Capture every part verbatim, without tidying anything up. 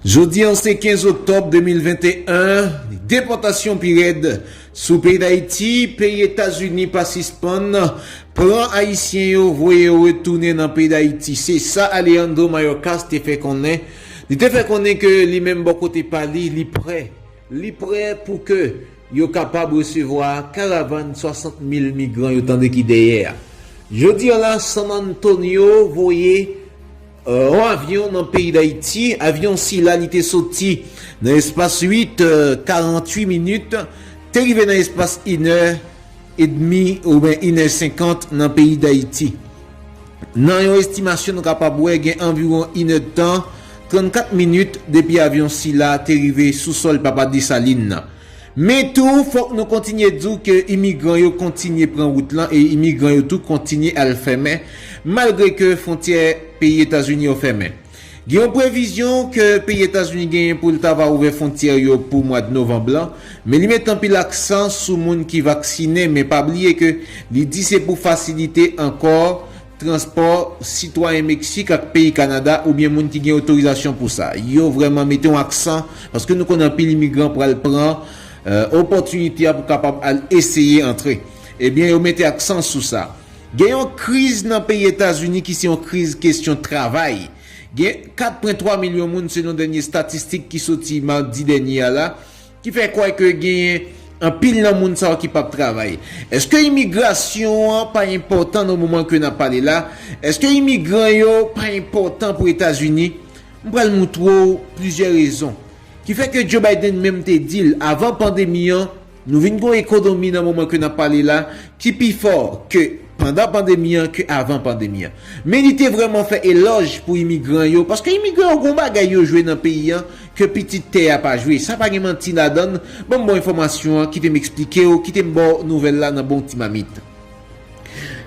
Jodi an se kenz oktòb de mil venteyen, depòtasyon pi rèd sou peyi Dayiti, peyi Etazini pa sispann pran Ayisyen yo, voye yo retounen nan peyi Dayiti. Se sa Alejandro Mayorkas te fè konnen. Li te fè konnen ke li menm bò kote pa li, li prè. Li prè pou ke yo kapab resevwa karavàn swasant mil migran yo tande ki dèyè a. Jodi an la, San Antonio voye yon avyon nan peyi Dayiti. Avyon sila li te soti nan espas uit, karant uit minit, te rive nan espas inè edmi oubyen inè senkant nan peyi Dayiti. Nan yon estimasyon, nou kapab wè gen anviwon inèdtan, trannkat minit depi avyon sila te rive sou sòl Papa Desalin nan. Men tou, fòk nou kontinye di w ke imigran yo kontinye pran wout lan e imigran yo tou kontinye al fèmen, malgre ke fwontyè peyi Etazini yo fèmen. Gen yon previzyon ke peyi Etazini genyen pou l ta va ouvè fwontyè yo pou mwa novanm lan, men li met anpil aksan sou moun ki vaksinen, men pa bliye ke li di se pou fasilite ankò transpò sitwayen Meksik ak peyi Kanada oubyen moun ki gen otorizasyon pou sa. Yo vrèman mete yon aksan, paske nou konnen anpil imigran pral pran, e, opòtinite a pou kapab al eseye antre. Ebyen, yo mete aksan sou sa. Gen yon kriz nan peyi Etazini ki se yon kriz kesyon travay. Gen kat pwen twa milyon moun, selon dènye estatistik ki soti madi dènye a la, ki fè kwè ke genyen anpil nan moun sa yo ki p ap travay. Èske imigrasyon an pa enpòtan nan moman ke n ap pale la? Èske imigran yo pa enpòtan pou Etazini? M pral montre w plizyè rezon. Ki fè ke Joe Biden menm te di l, avan pandemi an, nou vin gen yon ekonomi nan moman ke n ap pale la, ki pi fò ke pandan pandemi an ke avan pandemi an. Men li te vrèman fè elòj pou imigran yo, paske imigran yo gen yon bagay yo jwe nan peyi an ke pitit tè a pa jwe. Sa pa gen manti ladan l. Ban m ba w enfòmasyon an, kite m eksplike w, kite m ba w nouvèl la nan bon ti mamit.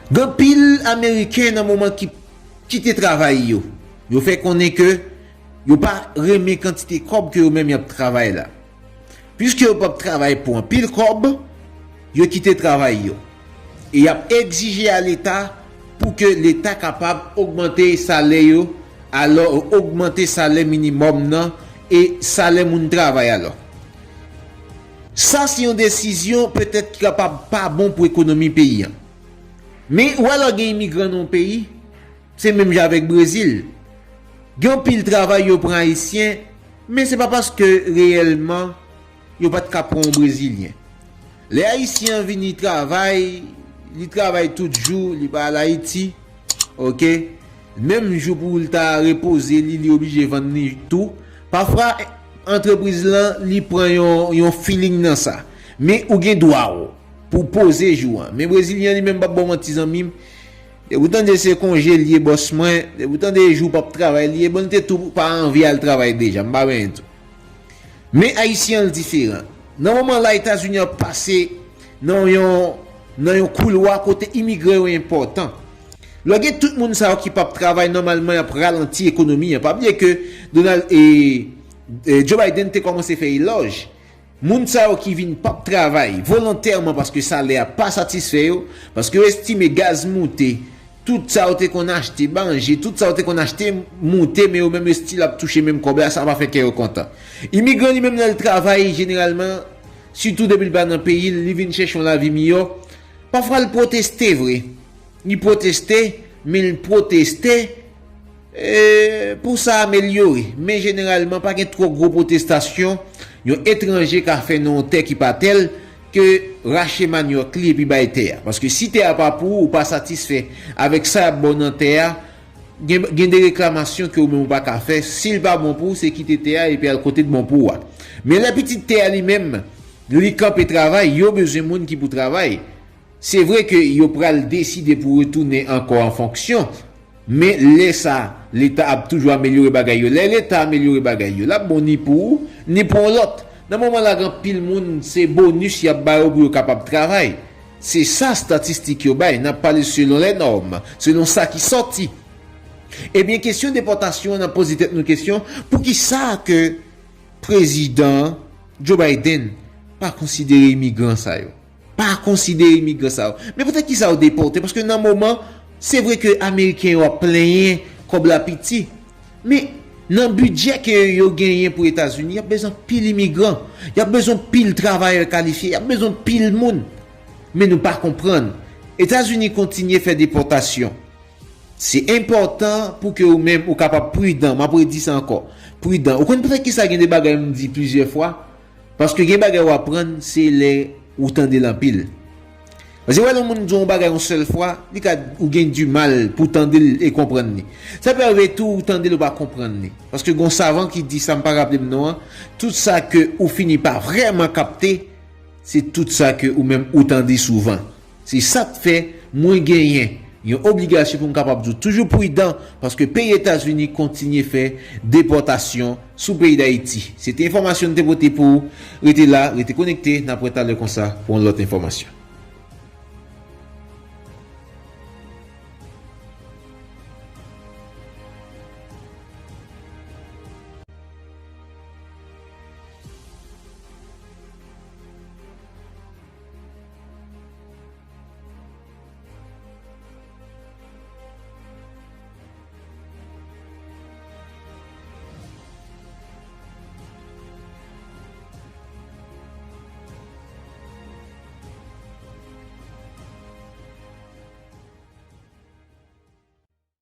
Gen anpil Ameriken nan moman ki kite travay yo. Yo fè konnen ke yo pa renmen kantite kòb ke yo menm y ap travay la. Piske yo p ap travay pou anpil kòb, yo kite travay yo. E y ap egzije a Leta pou ke Leta kapab ogmante salè yo, alò ogmante salè minimòm nan e salè moun travay alò. Sa se yon desizyon petèt ki kapab pa bon pou ekonomi peyi an. Men ou alò gen imigran nan yon peyi, se menm jan avèk Brezil. Gen anpil travay yo pran Ayisyen, men se pa paske reyèlman yo pa t ka pran yon Brezilyen. Lè Ayisyen an vini travay, li travay tout jou, li pa al Ayiti, oke? Menm jou pou l ta repoze li, li oblije vann li tou. Pafwa, antrepriz lan, li pran yon, yon feeling nan sa. Men ou gen dwa w pou poze jou an. Men Brezilyen li menm p ap ba w manti zanmi m. Depi w tande se konje l ye bòs mwen, depi w tande jou p ap travay li ye, bon, l te tou pa anvi al travay deja, m pa benyen tou. Men Ayisyen an l diferan. Nan moman la Etazini ap pase nan yon, nan yon koulwa kote imigran yo enpòtan. Lè gen tout moun sa yo ki p ap travay, nòmalman y ap ralanti ekonomi an. Pa bliye ke Donald, e, e, Joe Biden te kòmanse fè elòj. Moun sa yo ki vin p ap travay volontèman paske salè a pa satisfè yo, paske yo estime gaz moute, tout sa yo te konn achte, manje, tout sa yo te konn achte moute, men yo menm yo still ap touche menm kòb la, sa pa fè kè yo kontan. Imigran li menm lè l travay, jeneralman, sitou depi l pa nan peyi l, li vin chèche yon lavi miyò, pafwa l pwoteste vre. Li pwoteste, men l pwoteste, e, pou sa amelyore. Men jeneralman, pa gen twò gwo pwotestasyon yon etranje ka fè nan yon tè ki pa tè l ke rache manyòk li epi bay tè a. Paske si tè a pa pou ou, ou pa satisfè avèk sa y ap ba w nan tè a, gen, gen de reklamasyon ke ou menm ou pa ka fè. Si l pa bon pou ou, se kite tè a epi al kote k bon pou ou a. Men lè pitit tè a li menm, li kanpe travay, yo bezwen moun ki pou travay. Se vre ke yo pral deside pou retounen ankò an fonksyon, men lè sa, Leta ap toujou amelyore bagay yo. Lè Leta amelyore bagay yo, l ap bon ni pou ou, ni pou yon lòt. Nan moman la, gen anpil moun, se bonis y ap ba yo pou yo kapab travay. Se sa estatistik yo bay, n ap pale selon lè nòm, selon sa ki sòti. Ebyen, kesyon depòtasyon an, n ap poze tèt nou kesyon, poukisa ke Prezidan Joe Biden pa konsidere imigran sa yo? Pa konsidere imigran sa yo. Men poutèt ki sa yo depòte? Paske nan moman, se vre ke Ameriken yo ap plenyen kòb la piti. Men, Nan bidjè ke yo genyen pou Etazini, y ap bezwen pil imigran, y ap bezwen pil travayè kalifye, y ap bezwen pil moun. Men nou pa konprann. Etazini kontinye fè depòtasyon. Se enpòtan pou ke ou menm ou kapab pridan. M ap redi sa ankò. Pridan. Ou konn poutèt ki sa gen de bagay m di plizyè fwa? Paske gen bagay w aprann, se lè ou tande l anpil. Paske wè lè yon moun di yon bagay yon sèl fwa, li ka ou gen di mal pou tande l e konprann li. Sa pè rive tou ou tande l ou pa konprann li. Paske gon savan ki di sa m pa raple m non an, tout sa ke ou fini pa vrèman kapte, se tout sa ke ou menm ou tande souvan. Se sa k fè mwen genyen yon obligasyon pou m kapab di w toujou pridan, paske peyi Etazini kontinye fè depòtasyon sou peyi Dayiti. Se te enfòmasyon n te pote pou ou. Rete la, rete konekte, n ap wè talè konsa pou yon lòt enfòmasyon.